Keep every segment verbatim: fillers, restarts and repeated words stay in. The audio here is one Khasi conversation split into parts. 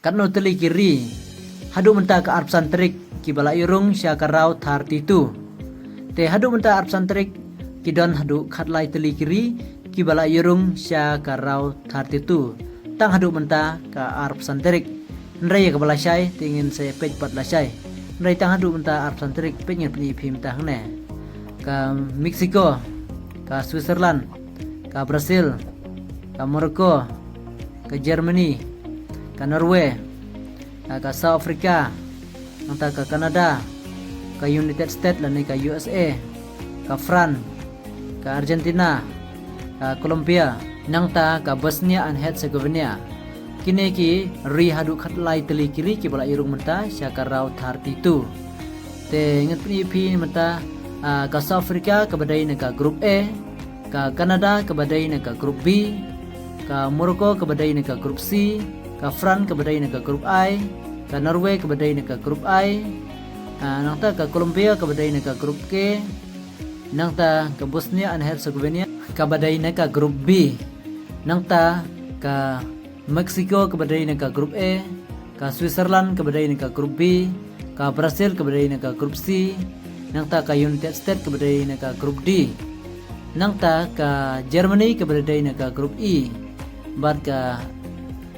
Katno tylli ki ri haduh mynta ka arphew san tarik kiba la ïoh rung sha ka round thirty-two. Te haduh mynta arphew san tarik ki don haduh khatlai tylli ki ri kiba la ïoh rung sha ka round thirty-two. Tang haduh mynta ka arphew san tarik. Hynrei ïa kaba lashai te ngin sa peit pat lashai. Hynrei tang haduh mynta arphew san tarik, peit ngin pyni ïa phi mynta hangne. Ka Mexico, ka Switzerland, ka Brazil, ka Morocco, ka Germany, ka Norway, ka, ka South Africa, nangta ka Canada, ka United States lane ka U S A, ka France, ka Argentina, ka Colombia, nangta ka Bosnia and Herzegovina. Kine ki ri haduh khatlai tylli ki ri kiba la ïoh rung mynta sha ka round thirty-two. Te ngan pyni ïa phi mynta, ah, ka South Africa kaba dei na ka group A, ka Canada kaba dei na ka group B, ka Morocco kaba dei na ka group C, ka France kaba dei na ka group I, ka Norway kaba dei na ka group I, ah, nangta ka Colombia kaba dei na ka group K, nangta ka Bosnia and Herzegovina kaba dei na ka group B, nangta ka Mexico kaba dei na ka group A, ka Switzerland kaba dei na ka group B, ka Brazil kaba dei na ka group C, nangta ka United States kaba dei na ka group D, nangta ka Germany kaba dei na ka group E, bad ka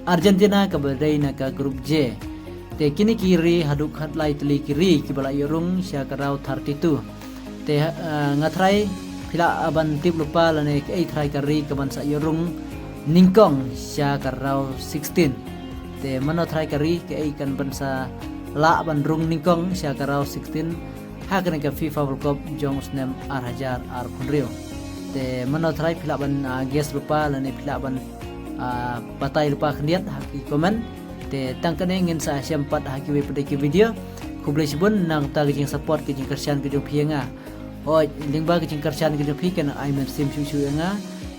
Argentina kaba dei na ka group J. Te kine ki ri haduh khatlai tylli ki ri kiba la ïoh rung sha ka round thirty-two. Te, eh, nga tharai phi lah ban tip lypa lane kaei tharai ka ri kaban sa ïoh rung nyngkong sha ka round sixteen. Te mano tharai ka ri kaei kan ban sa lah ban rung nyngkong sha ka round sixteen ha kane ka FIFA World Cup jong u snem ar hajar arphew hynriew. Te mano tharai phi lah ban, ah, guess lypa lane phi lah ban, ah, batai lypa khyndiat ha ki comment. Te tang kane ngin sa ïashem pat ha kiwei pat de ki video. Khublei shibun na ka bynta ka jingsupport ka jingkyrshan ka jong phi ïa nga. Hooid, lyngba ka jingkyrshan ka jong phi kan ai mynsiem shuh shuh ïa nga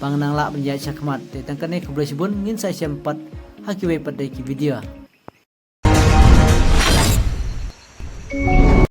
ban nang lah ban ïaid shakhmat. Te tang kane khublei shibun, ngin sa ïashem pat ha kiwei pat de ki video.